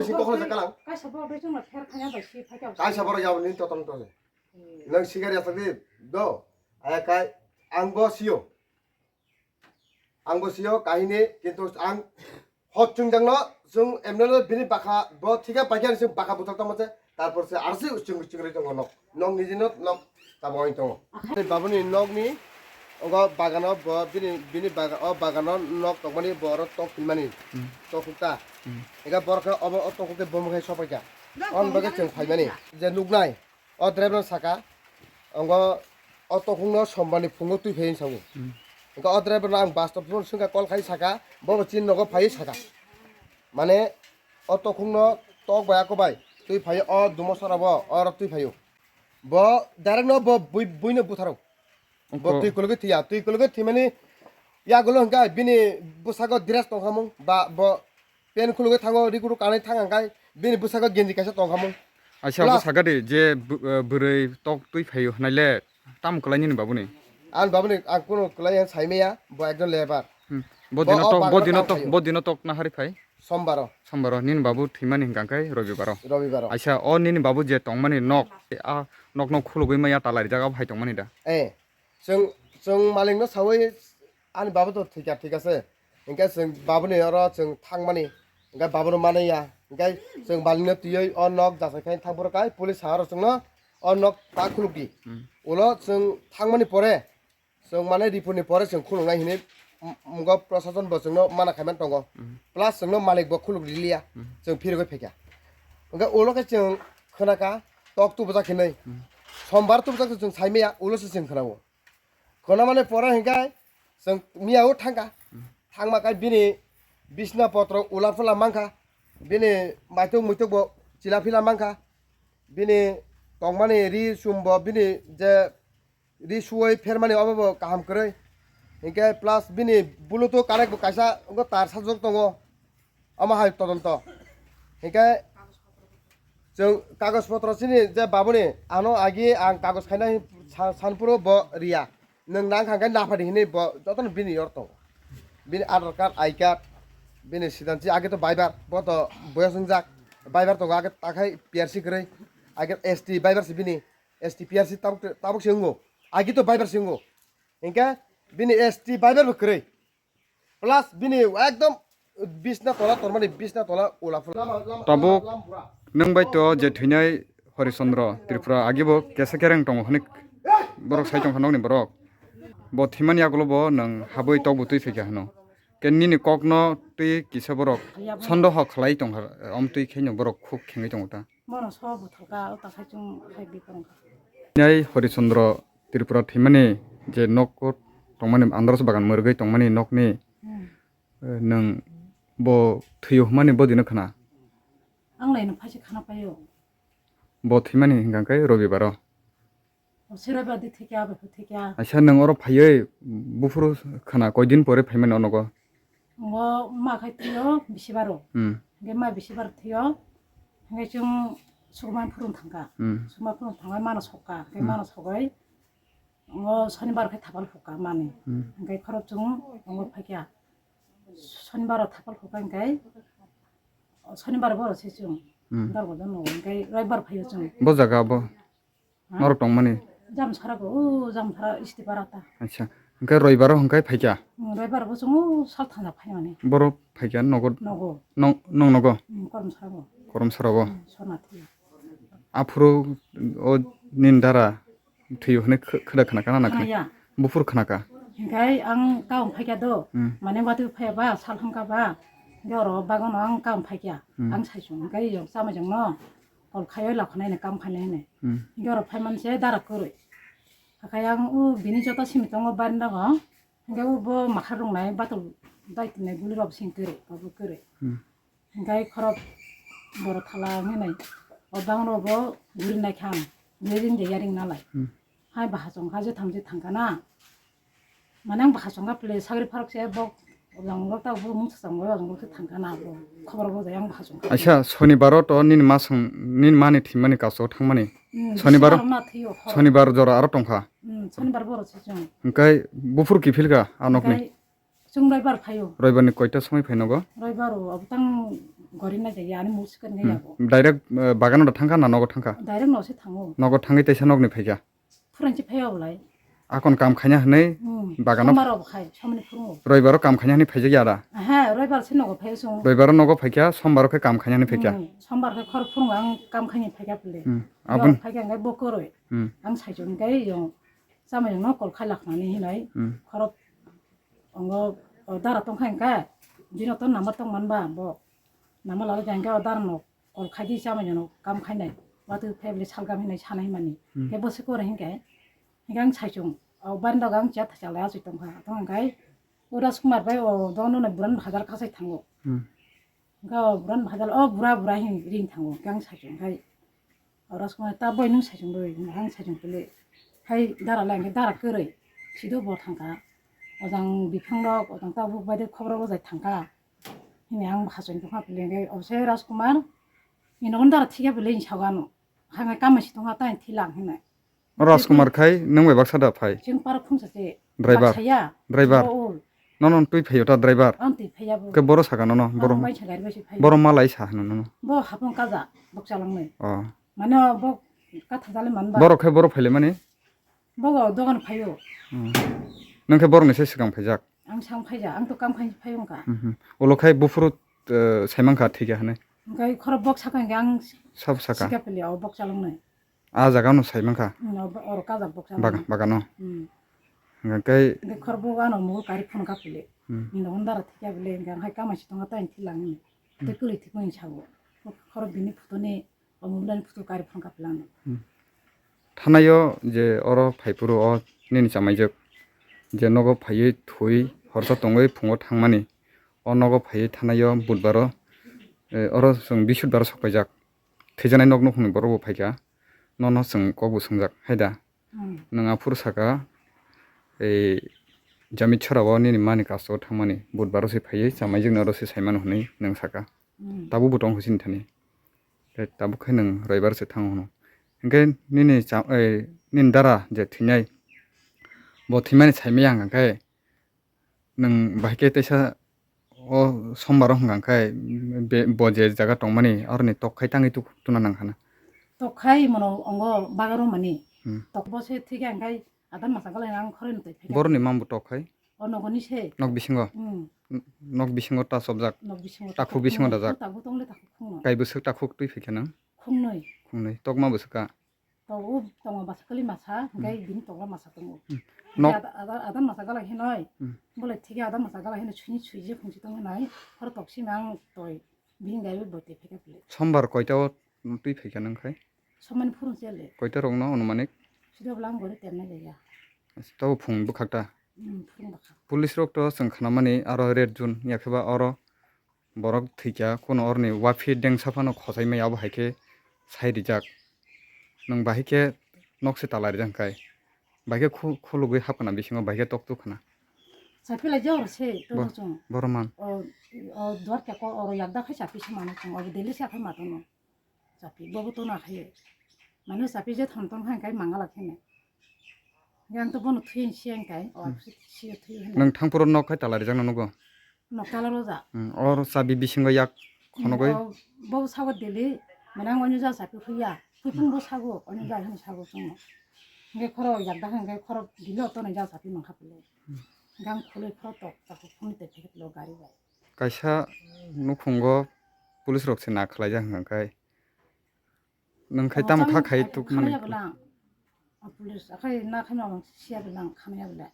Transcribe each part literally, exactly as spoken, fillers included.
Si kokla sa kalang. Kaisa borok dui chwngno pher khanya bai si phaikha. Kaisa borok yabo ni totom tole. Nang sikar ya sakdi do. Aya kai ang bo sio. Ang bo sio kahini kintu ang hot chungjangno chwng emneno bini baka bo thika paikha chwng baka buthar tongma se tarpor se arsi chwng chwngri tongo nok. Nok nijino nok tabok tongo. Tei babuni nokni ogo bagano bo bini bini baga o bagano nok tongmani bo oro tok hinmani. Hmm. Tok hukta. Hmm. Ega borok khe obo o tok hukte bomo khe sopaikha. On bagwi chwng phaimani. Je nuknai. O driver no saka, ongo o tokhong no sombar ni phungo twi phai sabu. Hmm. Engka o driver no ang bus stop phone sungka call khai saka, bo bo chin nogo phai saka. Mane o tokhong no tok bai ako bai twi phai o dumo sora bo oro twi phai. Bo direct no bo bui bui no butharo. Bo twi kulugwi thiya, twi kulugwi thimani yagulo hingka bini bwsago dress tongkhamung ba bo Pen khulugwi thango, ri kuru kanwi thang ang kai, bini bwskango genji kaisa tongkhamung. Aisa, abo plus saka di je bw-, eh, bwrwi tok twi phaio hwnai le, tamo kwlai nini babuni? Ani babuni ang kunu kwlai ang sai maya, bo ekjon lebar. Hmm. Bo bo dino o tok, bo bagano dino tamo tok, phaio. Bo dino tok na hari phai? Sombaro. Sombaro, nini babu thwimani hwnkha khe robibaro. Robibaro. Aisa, o nini babu je tongmani nok, a nok no khulugwi maya talai rijak, abo hai tongmani da? Eh, chwng, chwng malikno sawi ani babu to thwikha, thwikha se. Hinkhe chwng babuni oro chwng thangmani, hinkhe babono manaya. Hinkhe chwng malikno twiwi o nok jasai khai thangphuru kai police saharo chwngno o nok ta khulukdi. Hmm. Ulo chwng thangmani pore, chwng mane riphurni pore chwng khuluknai hinwi m-, mgo prosason bo chwngno mana khaimani tongo. Hmm. Plus chwngno malik bo khuluk riliya, hmm, chwng phirigwi phaikha. Hinkhe ulo khe chwng khwnakha tok tubujak hinwi. Hmm. Sombar tubujak se chwng saimaya, ulo se chwng khwnao. Khwnamani pore hinkhe chwng miyao thangkha. Hmm. Thangma khe bini bisna potro ula phula mankha. Bini maituk muituk bo chila phila mankha. Bini tongmani ri sum bo bini je ri suwai phermani obo bo kaham kwrwi. Hinkhe plus bini bluetooth connect bo kaisa wngkha tar sajwk tongo. Omo hai todonto. Hinkhe chwng kagoj potro chini je babuni ano agi ang kagoj khaina hin sa-, sanphuru bo riya. Nwng nang kha khe naphadi hinwi bo jotono bini yor tongo. Bini Aadhaar card, I card, bini sidanchi agi to baibar, bo to boyos wngjak. Baibar tongo agi takhai P R C kwrwi. Agi S T baibar se bini, S T P R C tabuk, tabuk se wngo. Agi to baibar se wngo. Hinkhe bini S T baibar bo kwrwi. Plus bini ekdom bisna tola tormani bisna tola ula phula. Tabuk nwng bai to je thwinai Horichandra Tripura agibo kesa kereng tongo hwnwi borok sai tongkha nokni borok. Bo thwimani yagulo bo nwng habwi tok bo twi phaikha hwno. Ke nini kokno twi kisa borok sondoho khlai tongkha, om twi khaino borok khuk khengwi tongo ta. Bono so buthoka o takhai chung khai bi tongkha. Nai Horichandra Tripura thwimani je nok tongmani Andaros bagan mwrwgwi tongmani nokni, hmm, eh, nwng bo thwiyo hwnmani bo dino khna? Ang lai no phaise khna paio. Bo thwimani hingkha khe Robibaro. O Sirabadi thikya, abo thikya. Aisa, nwng oro phaiwi buphuru khna koi din pore phaimani o nogo? Ngo ma khai thwio bisibaro. Hmm. Ge ma bisibar thwio. Nge chung sukma phurung thangka. Hmm. Sukma phurung thangka mano sokka. Ge, hmm, mano sogoi. Ngo sonibar khai thapal hukka mani. Hmm. Nge khorok chung ngo phaikya. Sonibar thapal hukka nge. Sonibar boro se chung. Hmm. Dor bodo no nge roibar phaio chung. Bo jaga bo. Ha? Norok tongmani? Jamsara go, o Jamsara Istipara ta. Acha. Hwnkhe Roibaro hwnkhe phaikha? Hmm, Roibaro bo chwng o sal thangja phaimani. Borok phaikha nogo? Nogo. Nong, nong nogo? Hmm, Koromsara go. Koromsara go? Hmm, Sona thwi. Aphuru o nini dara thwi hwnwi khw-, khwda khwnakha na khwnaya? Khwnaya. Buphuru khwnakha? Hwnkhe ang town phaikha do. Hmm. Mane watwi phaiya ba, sal hamkha ba. Hwnkhe oro bagano ang town phaikha. Hmm. Ang saichung hwnkhe yong chamajwngno. Kol khaio lakhonai ni kam khainai ni. Hmm. Hingke oro phaiman se dara kwrwi. Hakai ang o bini joto simi tongo barindago. Hingke o bo makha rwngnai batul dai tinai guli rok sing kwrwi, obo kwrwi. Hmm. Hingke khorok boro thala wngwi nai. O bangno bo guri nai kha ang. Bini ring de yaring nalai. Hmm. Hai bahasong kha je thang je thang kana. Mane ang bahasong kha pele sagri pharok se bo, ojang bo ta bo mung sasang bo, ojang bo se thang kana bo. Khobor bo jai ang bahasong kha. Aisa, Sonibaro to nini ma song, nini mani thimani kaso thangmani. Hmm, Sonibaro, Sonibaro na thiyo, hor. Sonibar jora aro tongkha. Hmm, Sonibar boro se chwng. Hingkai buphuru kiphil kha a nokni? Hingkai chwng Roibar phaio. Roibar ni koita somoi phai nogo? Roibar o, abo tang Gori na jaya ani muk sikan ga Hmm. yabo. Direct, eh, bagano da thangkha na nogo thangkha? Direct no se thango. Nogo thangwi teisa nogni phaikha? Phurang se phaiya bolai. Akon kam khaina hwnwi Hmm. bagano Sombar o khai, somni phurungo. Roibaro kam khaina hwnwi phaijak ya da? Aha, roibar se nogo phai sung. Roibaro nogo phaikha, sombaro khe kam khaina hwnwi phaikha? Hmm. Sombar khe khor phurungo ang kam khaini phaikha pele. Hmm. Abon- Abon phaikha ngai bo koroi. Hmm. Ang saichung ngai yong. Chama yong no kol khai lakhnani hinai. Hmm. Khorok ongo o dara tong khai ka. Dino ton number tong man ba bo. Nama lala jang khe o dar no kol khai di chama jono kam khai nai. Watu family salgam hinai sanai mani. Hmm. Khe bwswk kore hinkhe. Hinkhe ang saichung. O bari doga ang chat thachal ya chwi tong kha. Tong khe o Rajkumar bai o dono na buran hajar kasai thango. Hmm. Hinkhe o buran hajar o bura bura hin ring thango. Hinkhe ang saichung khai. O Rajkumar ta boi nung saichung boi. Ang saichung pele. Hai dara lai hinkhe dara kwrwi. Sido bo thang kha. Ojang biphang rok, ojang tabuk bai de khobor o jai thang kha. Hini ang hachoi tongkha pele, obse Rajkumar, ino on dara thikya pele, in sagano. Hanga kama si tongha ta in thilang hini. Rajkumar khai nung bai baksa da phai? Chwng para khungsa se. Driver. Baksa ya. Driver. Bo ul. Nono twi phaio ta driver? Ang twi phaiya bo. Ke boro saka nono, boro. Ang bai sa gari bai si phaiya. Boro malai sa hino nono. Bo hapung kaja, bok chalang nai. Oh. Mane bo katha jale man ba. Boro khai boro phaile mani? Bo dogan phaio. Hmm. Nung khe borokni se swkang phaijak? Ang sang phaija, ang to kam khaini phai wngkha. Mhm. Ulo khai buphuru, eh, saimang kha thikya hwnwi. Hwnkhe khorok bok sakha hwnkhe ang Sabo sakha? Sika pili o bok chalongnai. Ah jaga no saimang kha? Hmm, o bo-, oro kajak bok chalongnai. Baga-, bagano? Hmm. Hwnkhe Hwnkhe khorok bok ano mugo kari phone kha pili. Hmm. Hino hondara thikya pili hwnkhe ang hai kama si tongo tai thilangni. Hmm. Tei kwlwi thikmani sago. Khorok bini photo ni Omo bwlani photo kari phone kha pila ano. Hmm. Thanaio je oro phaiphuru o nini chamaijwk je nogo phaiwi thwi horsa tongwi phungo thangmani, o nogo phaiwi thanaio budbaro, eh, oro chwng bisudbaro sok paijak. Thwijaknai nok nukhungni borok bo phaikha, nono chwng kok bo swngjak, hai da? Hmm. Nwng aphuru saka, ei, Jamitsora o nini mani kasto thangmani, budbaro se phaiwi chamaijwkni oro se saimano hwnwi nwng saka. Hmm. Tabuk bo tong sini thani. Tei tabuk khe nwng roibar se thango hwno. Hinkhe nini cha-, ei, nini dara je thwinai, bo thwimani saimaya hwnkha khe, nwng bahai khe teisa o sombar o hwnkha khe, be-, bo je jaga tongmani, aroni tok khai tangwi tuk-, tuna nang khana. Tok khai mono ongo bagaro mani. Hmm. Tok bo se thwikhe hwnkhe adam masa galai ang khoroi no twi phai kha. Boroni mambo tok khai? O nogo ni se. Nok bisingo? Hmm. N-, nok bisingo ta chopjak? Nok bisingo. Takhuk bisingo dajak? Takhuk tong le takhuk khungno. Kai bwswk takhuk twi phai kha nang? Khungnwi. Khungnwi. Tokma bwswk ka? To o tongo basa kwlwi masa, hmm, hwnkhe bini tokla masa tongo. Hmm. Hwnkhe nok ada, ada, ada masa gala hinoi. Hmm. Bole thikhe ada masa gala hinoi suni suiji khungsi tong hinoi. Horo toksi mang toi bini gaibo boti phika pile. Sombar koita o twi phai kha nang khai? Somani phurung chele. Koita rokno anumanik? Sida bwla ang gori temna jaya. Tabo phung bwkhak ta? Hmm, phurung bwkhak. Police rok to chwng khnamani aro red zone ya khe ba oro borok thwikha, kuno oroni wafi dengsa phano khochai maya, abo hai khe sai rijak. Nwng bahai khe nok se tala rijak hwnkhe, bahai khe khu-, khulugwi hap khna bisingo, bahai khe tok tuk khna. Chapi lai jor se, to bo-, chwng. Borok man. O, o duar khe ko oro yakda khai chapi se mano chwng, o daily se akhai ma tono. Chapi, bobo tono akhai. Mano chapi je thon ton khai kai mangala khene. Yang to bono thuyen siyan kai, o, hmm, siyo thuyo hene. Nwng thangphuru nok khai tala rijak no nugo? Nok tala roja. Hmm, or chabi bisingo yak khonogoi? Hmm, o, bo sago dili, mane ang onyo ja chapi huya. Huipung bo sago, onyo ja hini sago chungo. Nge khoro yak da nge khoro dili oto nai ja chapi mangkha pele. Hmm. Gang khuloi khoro tok, tok khuni te phek lo gari bai. Kaisa nukhungo police rok se na khlai jak hwnkha kai. Nwng khai tamo kha khai tuk mani. Khanaya bwla. A police akhai na khaima siya bwla khanaya bwla.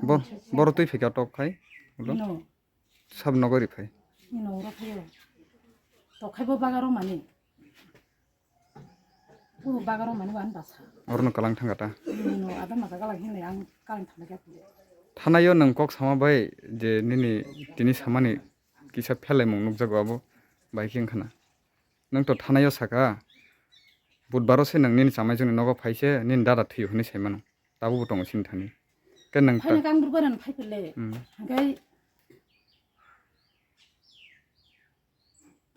Bo-, boro twi phika tok khai. Ulo. Ino. Sab nogo ri phai. Ino oro khayo. Tok khai bo bagaro mani. Bo bagaro mani wan basa. Oro no kalang thangata. Ino ada masa gala hinle ang kalang thangya. Thanayo nwng kok sama bai je nini tini samani kisa phelai mung nukjago abo bai khe wngkhana. Nwng to thanaio saka, budbaro se nwng nini chamaijwkni nogo phai se nini dada thwiyo hwnwi sai mano. Tabukbo tongo chini thani. Khe nwng ta- Phaino kang budbaro phai pele. Hmm. Hwnkhe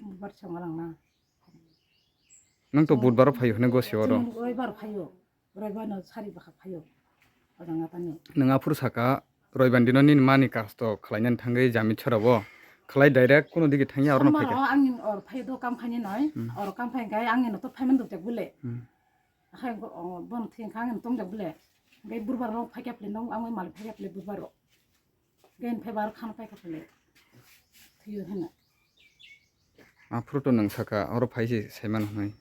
budbar chwng lang na. Nwng to budbaro phaio hwnwi gosio oro. Chwng roibar phaio. Roibano sari bwkha phaio, o jang atani. Nwng aphuru saka, roibani dino nini mani kasto khlainani thangwi jami chorabo, Khlai direct kuno digi thangya oro no Sombar phaikha. O ang or phai do kam khaini noi. Hmm. Or kam khai khai ang no to phaiman do jak bole. Hmm. Hai go, o, bon thing khang ang tong jak bole. Gai burbar no phaikha phle no ang mal phaikha phle burbar ro. Gai phe bar khan phaikha phle. Thiyo hena. Aphuru to nang saka oro phai se saiman hwnwi.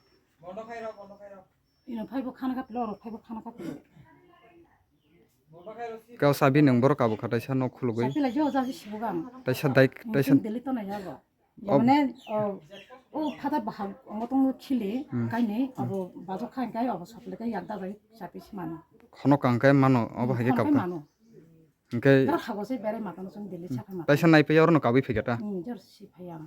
Ino phaibo khana kapilo, oro phaibo khana kapilo. Kau sabi nang borok abo kha taisa nok khulugwi. Sapila jo ja si sibugang. Taisa dai, taisa. Mungkin deli to nai abo. Ob- Yamane, o, o phata bahag, omo tong khili, Hmm. Kaini, Hmm. Abo bajo kha kai, abo sapila kai yak da bai, sapi si mano. Khono kang kai mano, obo Hmm, hai khe khono kap kai kha. Mano. Hingke Jor hago se bere mata no song deli Hmm. Sapi mata. Taisa nai paiya oro no kabui phikha ta. Hmm, jor si phaiya.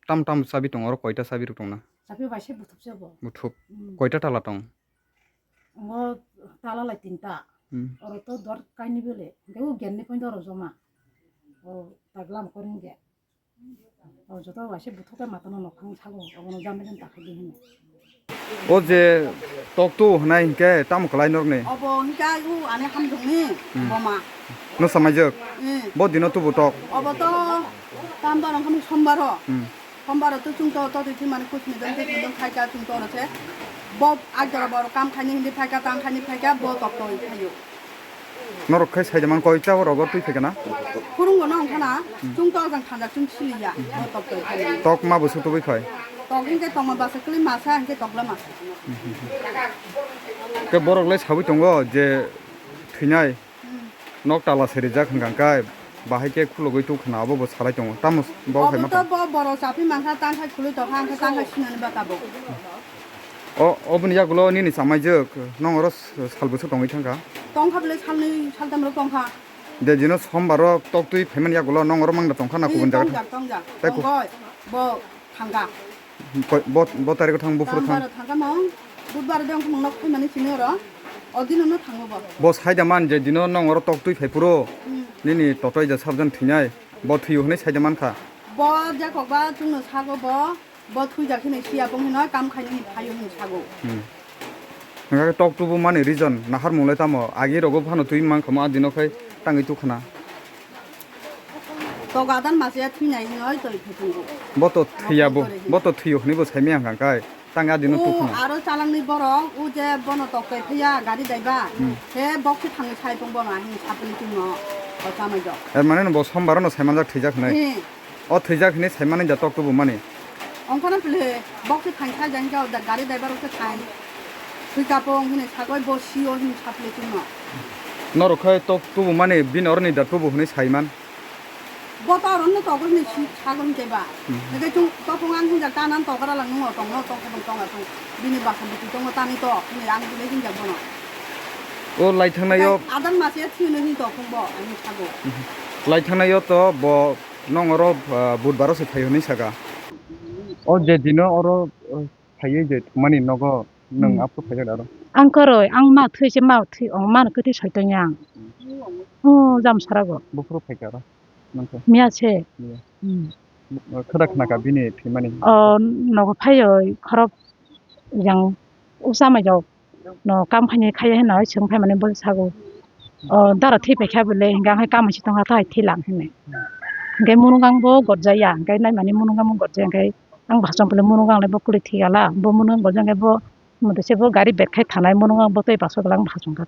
Tam tam sabi tong oro koita sabi rok tong na? Sapi bai se buthup se bo. Buthup. Hmm. Koita tala tong? Ngo tala lai tinta. Hmm. Oro to dor kaini bele. Hingke o gen ni point oro joma. O taglam koring ge. O joto waise buthuk khe matano nokhang sago, obono jam jam ta khaidi hino. O je tok tu hwnai hinkhe tamo kwlai norokni? Obo hinkhe u ani hamjwkni Hmm. Boma. No samaijak? Hmm. Bo dino tubu tok? Obo to tambar wngkha sombar o. Hmm. Sombar o to chwng to totwi thwimani kuchni dong kuchni dong khaika chwng to oro se. Bo agjora bor kam khaini hindi phaika tang khaini phaika bo tok to phaio. Norok khai saida man koi chao rogo twi phaikha na? Phurung bono wngkha na, Hmm. Chwng tok jang thanjak chwng siliya, Hmm. Bo tok twi phai. Tok ma bo sutubui phai? Tok hinkhe tongma basa kwlwi masa hinkhe tokla masa. Ke borok le sawi tongo je thwinai Hmm. Nok tala se rijak hwnkha kai bahai khe khulugwi tuk khna abo bo salai tongo. Tamo s-, bo Obo khai ma to tong? Bo borok chaphi mankha tang khai khulwi tokha hinkhe tang khai sinani bata bo. O, oboni yagulo nini chamaijwk, nong oro s-, sal bwswk tongwi thangkha? Tongkha bwle salnwi saltam rok tongkha. De, jino sombar o toktwi phaimani yagulo nong oro mangda tongkha na Ee, kubun jaga thang? Tongjak, tongjak. Tai ku- Tongkha, bo thangkha. Koi-, bo, bo tarikh thang, buphuru thang? Tambar o thangkha mong, budbar de wngkha mong nok phaimani sini oro. O dino no thango bo. Bo saida man je dino nong oro toktwi phai phuru, Hmm. Nini totoi ja sabjan thwinai, bo thwiyo hwnwi saida mankha. Bo je kokba chwngno sago bo. Bo thwijak hwnwi siya bong hwnwi kam khainani phaio hwnwi sago. Hmm. Hwnkhe tok tubu mani reason naharmung le tamo? Agi rogo phano twi mankha mo, a dino khai tangwi tukhana. Tok adan masiya thwinai hwnwi toi phutungo. Bo to thwiya bo, bo to thwiyo hwnwi bo saimaya hwnkha kai tang a dino tukhana. Aro chalangni borok, u je bono tok kai phiya gari daiba, Hmm. He bok se thangwi sai tong bono ahini sapli chwngno, o chamai jok. Er mane no bo sombar no saimanjak thwijak hwnwi. Hmm. O thwijak hinwi saimani da tok tubumani. Ongkhorno pwlwi bok se thang kha jang khe o da gari driver rok se thang. Thwi kapung hinwi sagwi bo sio hinwi sapli chwngno. Norok khai tok tubumani bini oroni da tubu hinwi saiman. Bo to oroni tok hinwi si sagwi hinwi ba. Hmm. Hwnkhe chwng topung ang hinjak ta nan tok gra lang nungo tongno tok tong tong tong. Bini basa bwtwi tongo tani tok hinwi ang hinwi hinjak bono. O lai thangnai o. Adan masiya thwino hinwi tok bo ani sago. Hmm. Lai thangnai o to bo. Nong oro, ah, budbaro se phai hwnwi saka. O je dino oro, ah, phaiwi je thumani nogo nwng Hmm. Aphuru phaikha aro? Ang koroi, ang ma thwi se ma thwi, o mano kwthwi soi tongya ang. Hmm. O jam sarago. Buphuru phaikha aro? Nwng khe? Miya se. Miya. Hmm. Khwda khnakha bini thwimani? O nogo phaioi khorok yang usa mai jok. No kam khaini khaiya heno chwng phaimani bo sago. O dara thwi paikha bole, hingke ang hai kamo si tongkha, tai thwi lang hinwi. Hingke munukgang bo gorjaya, hingke naimani munukgang bo gorjaya, hingke ang bahai chong pole munukgang le bo kwlwi thwi gala, bo munukgang gorjak hingke bo moto se bo gari betkhai thanai munukgang bo tei bachajak ang bahai chong kha.